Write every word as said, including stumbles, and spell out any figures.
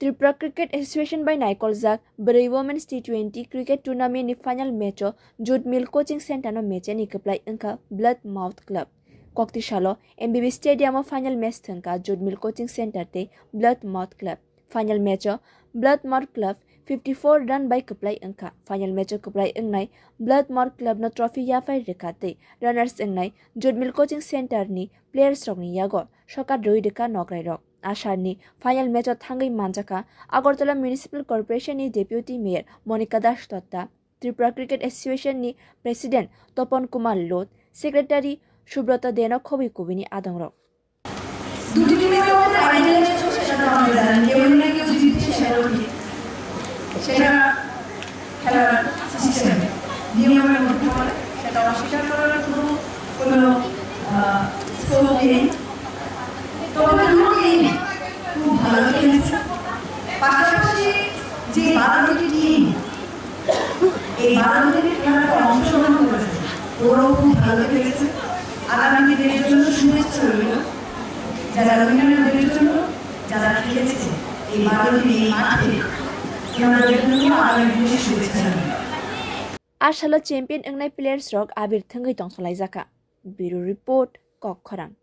Tripura Cricket Association bai naikoljak bwrwi Women's T twenty Cricket Tournament ni final match o Jute Mill Coaching Center no match ni kwplai wngkha Blood Mouth Club. Kokti salo M B B Stadium o final match thwngkha Jute Mill Coaching Center tei Blood Mouth Club. Final match o Blood Mouth Club fifty four run bai kwplai wngkha. Final match o kwplai wngnai Blood Mouth Club no trophy yaphai rwkha tei runners wngnai Jute Mill Coaching Center ni players rokni yago sokar rwi rwkha nokrai rok. Asharni final match o thangwi manjakha Agartala Municipal Corporation ni Deputy Mayor Monika Das Dutta, Tripura Cricket Association ni President Topon Kumar Lod, Secretary Subrata Deno khobwi kubini adongrok. দুটি টিমের মধ্যে final match হচ্ছে, সেটা তো আমরা জানি, কেউ না কেউ জিতছে, সেটা ঠিক। সেটা খেলার সিস্টেম, নিয়মের মধ্যে পড়ে, সেটা অস্বীকার করার কোনো, কোনো, আহ, স্কোপ নেই। তবে দুটো টিম খুব ভালো খেলেছে, পাশাপাশি যে বারোটি টিম এই বারো দিনের খেলাতে অংশগ্রহণ করেছে, ওরাও খুব ভালো খেলেছে। আগামী দিনের জন্য শুভেচ্ছা রইল, যারা উইনার হয়েছেন, যারা খেলেছে এই বারো দিন এই মাঠে, ওনাদের জন্য আগামী দিনের শুভেচ্ছা রইল। A salo champion wngnai players rok abir thwngwi tongthokjak kha. Bureau Report, Kokkhorang.